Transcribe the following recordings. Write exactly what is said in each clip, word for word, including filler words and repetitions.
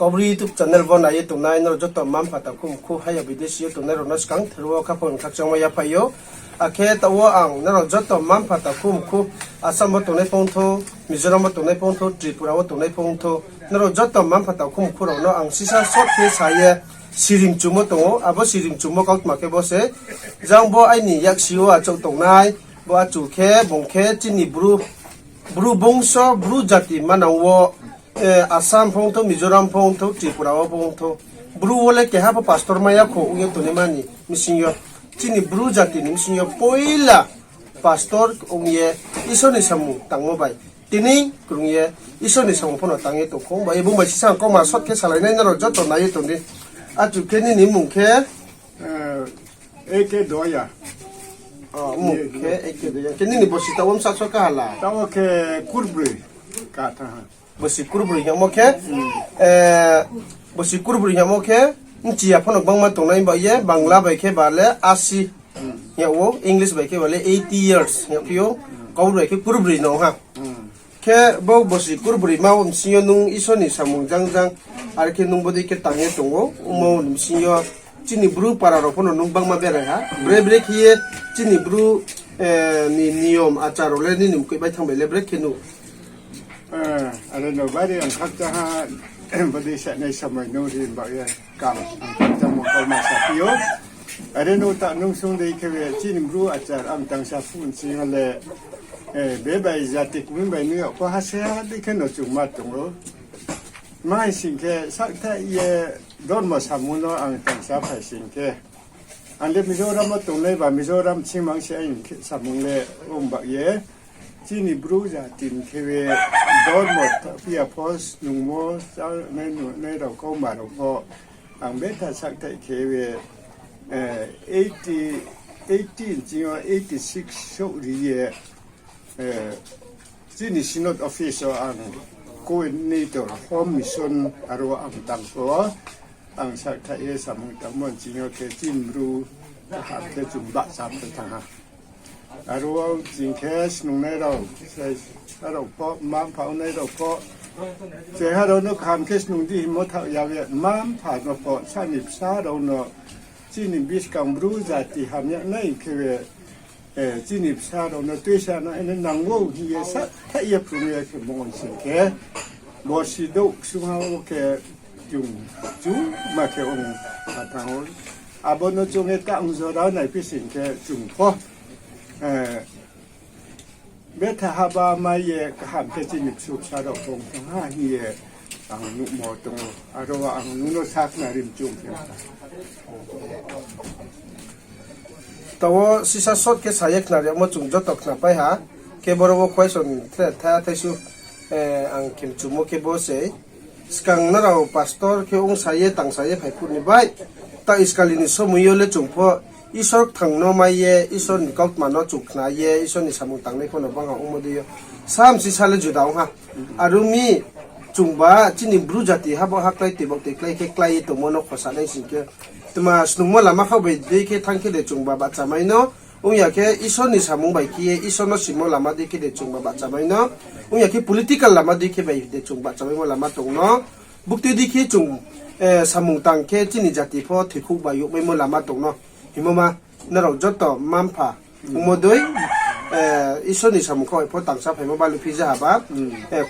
Kaubru YouTube channel bo nai ye tongnai nrao joto mma-mpha takhu mkhu haya bidesi yo tongnai rao no skang ther wo khaphang khakchangma yaphaih ou. Akhe taoh wo ang nrao joto mma-mpha takhu mkhu Assam wo tongnai phongthou, Mizoram wo tongnai phongthou, Tripura wo tongnai phongthou, nrao joto mma-mpha takhu mkhu rao no ang sisa short khe sa ye sirimchumo tong ou. Abo sirimchumo kautma khe bo se, jang bo aini yaksi wo achouh tongnai, bo achu khe, bung khe chini Bru, Bru bungso, Bru jati manang wo, Assam phongthou, Mizoram phongthou, Tripura wo phongthou, Bru wo le keha pho pastor mai ya kho ong ye tongnaima ni bsing yo, chini Bru jati ni bsing yo poila pastor ong ye Isor ni samung tangmo bai tini krung ye Isor ni samung pho no tang ye tong kho. Ongba ye bung bai sisa ang kauma short khe salai nai, nrao joto nai ye tong di. Achu khe nini mmung khe? Eke Doya. Mmung khe Eke Doya. Khe nini bosi taoh wo bsa so kaha la? Taoh wo khe kurbroi ka thanng ha. Bosi kurbroi hingmo khe, bosi kurbroi hingmo khe, bchi ya pho no gbangma tongnai ba ye, Bangla bai khe ba le asi hing ou, English bai khe ba le eighty years hing phi ou, Kaubru bai khe kurbroi no ha. Khe bo bosi kurbroima wo bsing yo nung Isor ni samung jang jang, are khe nung bodei khe tang ye tong ou, ongmo ni bsing yo chini Bru para rao pho no nung gbangma berai ha. Bre bre khe ye chini Bru ni niyom achar rao le nini mkoih bai thanng bai le bre khe nu. Are no bari ang khakchang ha, bodei sanai samai nung ri ba ye kang ang khakchangmo kauma saphi ou. Are no ta nung sung dei khe be chini Bru achar ang tang sa phu bsing yo le, bebai jati kmui bai nung yag pho ha se ha dei khe no chungma tong ou. Tma hing sing khe sakthaih ye dormo samung no ang tang sa phai sing khe, ang le Mizoram wo tongnai ba Mizoram chingmang se ang khe samung le ong ba ye. Chini Bru jati ni khe be dormo thaohphi ya pho snungmo, chánai nunai rao kauma rao pho ang betha sakthaih khe be, eighty, eighty ching yo eighty six souh ri ye, chini Synod office wo ang coordinator Home Mission aro ang tang pho, ang sakthaih ye samung tangmo ching yo khe chini Bru kaham khe chung bahcha phai thanng ha. Aro wo ching khe snungnai rao, se, arao pho, mma-mpha ongnai rao pho, cheha rao no kaham khe snung di hingmo thaoh ya ye, mma-mpha no pho, sani bsa rao no, chini buskang Bru jati hamya nai khe be, chini bsa rao no tuisa no ene nang ou hing ye sakthaih ye phrung ye khe mong sing khe, bosi douh ksungha wo khe chung, chung ma khe ong kha thanng ou. Abo no chung ye tang jora naiphi sing khe chung pho, betha haba mai ye kaham khe chini bsu bsa rao tong thanng ha hing ye ang nuhmo tong ou. Aro ang nung no sakhnari mchung khe. Taoh wo sisa short khe sa ye khnari yagmo chung joto khnapai ha. Khe boro wo question the tha thaisu, ang khe mchumo khe bo se. Skang nrao pastor khe ongsa ye tangsa ye phai phuh ni bai, ta iskali ni somoi yo le chung pho Isor kthang no mai ye, Isor ni kautma no chung khna ye, Isor ni samung tangnai pho no bangha ongmo dei yo. Samsi sa le juda ong ha. Aro mi chungba chini Bru jati habo haklái tei baktei klái khe klái ye tongmo no khosa nai sing khe, tma snungmo lama khaoh bai dei khe thanng khe de chungba bahchamai no, ong ya khe Isor ni samung bai khe ye, Isor no simo lama dei khe de chungba bahchamai no, ong ya khe political lama dei khe bai de chung bahchamaimo lama tong no, buktui dei khe chung, samung tang khe chini jati pho thoikhouh bai youhmaimo lama tong no. Himo ma, nrao joto mma-mpha ongmo dei, Isor ni samung khaoh bai pho tangsa phaimo balu phi ja haba,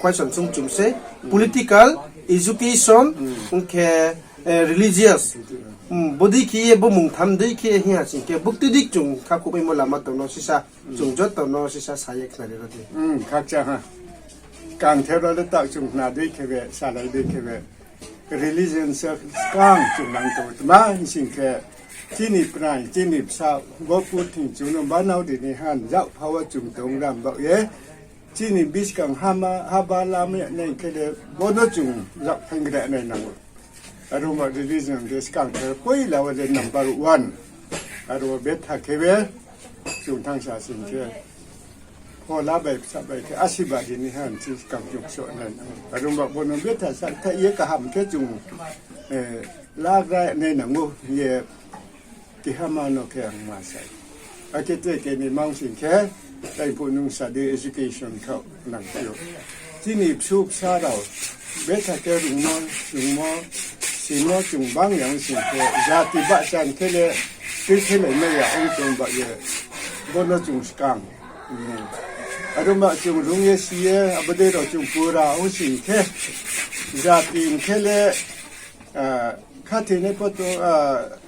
question chung chung se, political, education, ong khe, religious, bodei khe ye bo mungtham dei khe hing ha sing khe buktui dei chung khakhouhmaimo lama tong no sisa, chung joto no sisa sa ye khnari ro di. Khakchang ha. Kangther rao le taoh chung khna dei khe be, salai dei khe be, religion se skang chung nang tong. Tma hing sing khe, chini prai, chini bsa, bo purthing chung no banao ri ni han, yak pha wo chung tong ram baoh ye, chini buskang hama, haba lama ya nai khe le, bo no chung yak phainggra nai nang ou. Aro ma religion de skang khe poila wo de number one. Aro betha khe be, chung thanngsa sing khe, phola bai bsa bai khe asirbad ri ni han si skang chung soh nai nang ou. Aro ma bo no betha sakthaih ye kaham khe chung, lagra nai nang ou ye, kehama no khe ang ma sai. Akhe tre keni mang sing khe, tai phuh nung sa di education khaoh nang phi ou. Chini bsu bsa rao, Betha khe rungmo, rungmo, simo chung bang ya ong sing khe, jati bahcha ni khe le, tuithelaimai ya ong tong ba ye, bo no chung skang. Aro ba chung rung ye si ye, abo dei rao chung pura ong sing khe, jati ni khe le, khathoinai pho tong,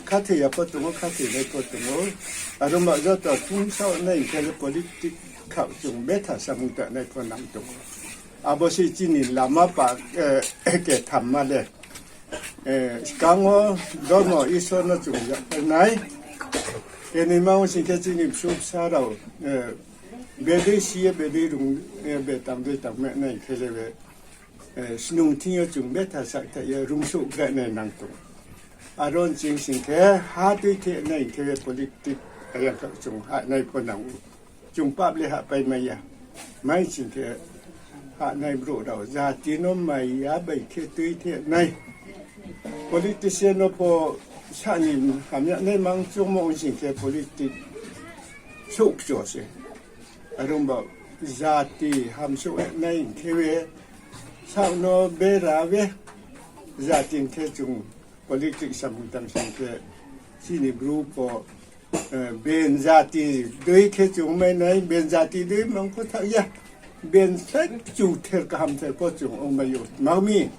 khathoi ya pho tong ou, khathoinai pho tong ou. Aro ba joto thumsaoh nai khe le politics khaoh chung betha samung tangnai pho nang tong ou. Abo se chini lama pa, ketham ma le. Skang wo dormo Isor no chung yaphai nai. Kenoima ong sing khe chini bsu bsa rao, bedei si ye bedei rung, betang dei tang ma nai khe le be, snung thing yo chung betha sakthai ye rungsouh gra nai nang tong. Aro ni ching sing khe ha tuithe nai khe be politics ayang kha chung ha nai pho nang ou. Chung pap le hahpai mai ya. Mai sing khe hahnai brouh rao jati no mai ya bai khe tuithe nai. Politician no pho sani hamya nai mang choungmo ong sing khe politics souhkcho se. Aro ba jati hamsouh nai khe be, saoh no bera be, jati khe chung politics samung tang sing khe, chini bru pho, ben jati dei khe chung ongmai nai, ben jati dei mang pho thaoh ya. Ben slái kchuther kahamther pho chung ongmai ou. Tma mi,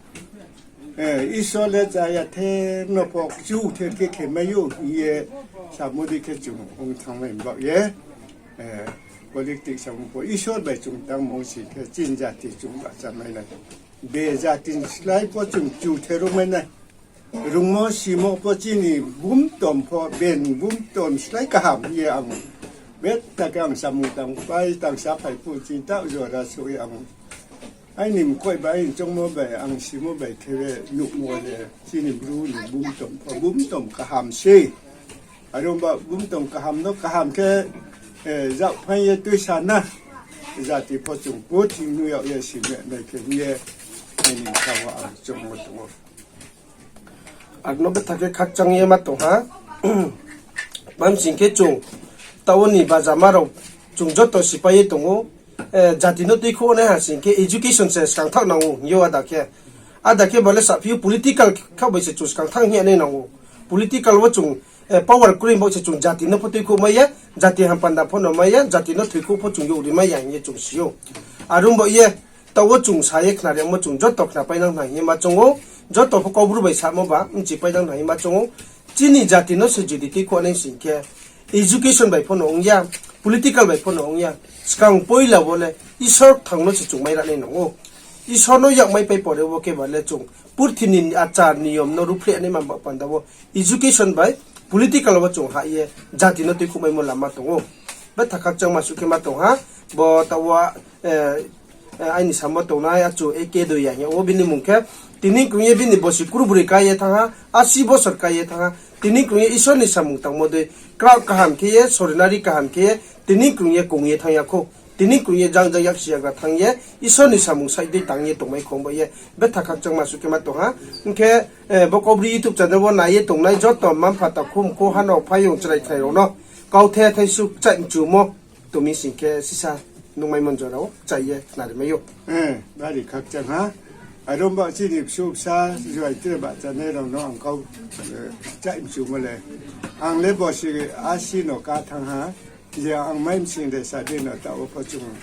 Isor le chaya ther no pho kchuther khe khemai ou hing ye samo dei khe chung ong thanngmai baoh ye, politics samung pho Isor bai chung tangmo ong sing khe chini jati chung bahchamai nai. Be jati ni slái pho chung kchuther ongmai nai. Rungmo simo pho chini bumtom pho, ben bumtom slái kaham hing ye ang betha khe ang samung tangpai tangsa phai phuh chini taoh jora souh ye ang aini mkoih bai, aini choungmo bai, ang simo bai khe be nuhmo le chini bru ni bumtom pho bumtom kaham sei. Are ong ba bumtom kaham no kaham khe, zaohphaing ye tuisa na. Jati pho chung purthimbi no yag ye sima nai khe hing ye, aini bkha wo ang choungmo tong ou. Aro no betha khe khakchang ye ma tong ha. Bamsing khe chung, taoh wo ni bajama rao chung joto sipai ye tong ou. Jati no tuikhouh nai ha sing khe education se skang thaoh nang ou hing yo ada khe. Ada khe ba le saphi ou political kha bai se chung skang thanng hing ye nai nang ou. Political wo chung power kroi baoh se chung jati no pho tuikhouh mai ya, jati hampanda pho no mai ya, jati no thoikhouh pho chung yag ri mai ya hing ye chung si ou. Are ong baoh ye, taoh wo chung sa ye khnarimo chung joto khnapainang khna hing ye ma choung ou, joto pho Kaubru bai samo ba bchipainang khna hing ye ma choung ou. Chini jati no se jodi tuikhouh nai sing khe, education bai pho no ong ya, political bai pho no ong ya, skang poila wo le Isor kthang no se chung mai ra nai nang ou. Isor no yagmai pai pore wo khe ba le chung purthimbi ni achar niyom no ruhphreh nai man ba panda wo education bai political wo chung hah ye jati no tuikhouhmaimo lama tong ou. Betha khakchangma suh khe ma tong ha, bo taoh wo, aini samo tongnai achu A K Doya hing yag ou, bini mmung khe. Tini krung ye bini bosi kurbroi ká ye thanng ha, asi bosor ká ye thanng ha. Tini krung ye Isor ni samung tangmo dei, kraoh kaham khe ye, sorinari kaham khe ye, tini krung ye kong ye thanng ya khou. Tini krung ye jang jang yaksi yagra thanng ye, Isor ni samung saih dei tang ye tongmai khong ba ye, betha khakchangma suh khe ma tong ha. Hing khe, bo Kaubru YouTube channel wo nai ye tongnai joto mma-mpha, takhu mkhu, hanao phaiyong chrai khnai rao no kauthai thai suh kchaih mchumo tong mi sing khe sisa nungmaimo jora wo kchaih ye khnari mai ou. Bari khakchang ha. Are ong ba chini bsu bsa juai tre bahchanai rao no ang kau, kchaih mchumo le. Ang le bosi asi no ká thanng ha. Je ang mai msing de sa dei no taoh wo pho chung,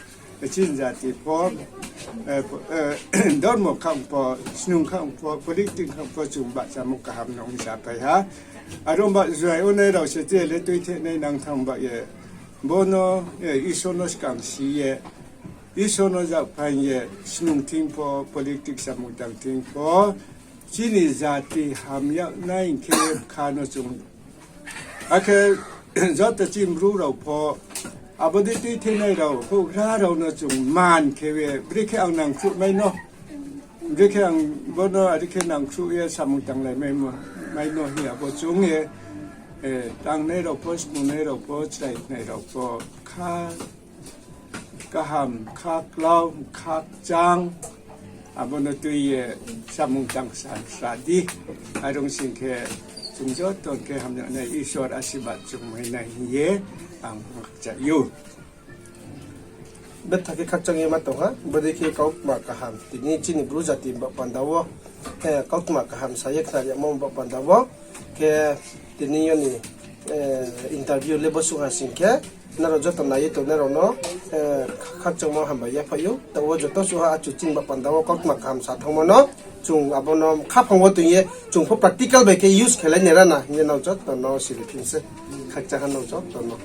chini jati pho, dormo khang pho, snung khang pho, politics khang pho chung bahchamo kaham no ong saphai ha. Are ong ba juai ongnai rao se tre le tuithenai nang thanng ba ye. Bo no, Isor no skang si ye, Isor no yaphai ye, snung thing pho, politics samung tang thing pho, chini jati hamya nai hing khe bkha no chung. Akhe joto chini bru rao pho, abo dei tuithenai rao, houhgra rao no chung man khe ye, brekhe ang nangkhruh mai no. Brekhe ang bo no are khe nangkhruh ye samung tanglai mai no hing ye abo chung ye, tangnai rao pho, snungnai rao pho, chrainai rao pho, kha kaham, kha klau, kha kchang, abo no tui ye samung tang sa, sa di. Are ong sing khe chung joto khe hamya nai Isor asirbad chung mai nai hing ye ang kchai ou. Betha khe khakchang ye ma tong ha, bodei khe kautma kaham. Tini chini Bru jati ba panda wo, eh, kautma kaham sa ye khnari yamo ba panda wo. Khe tini yo ni, eh, interview le bo suh ha sing khe, nrao joto nai ye tongnai rao no, eh, khakchangmo hambai yaphaih ou. Taoh wo joto suh ha achu chini ba panda wo kautma kaham sa thanngmo no, chung abo no khaphang wo tong ye, chung pho practical bai khe use khelai nai rana hing ye nrao joto no siri phi se. Khakchang ha nrao joto no.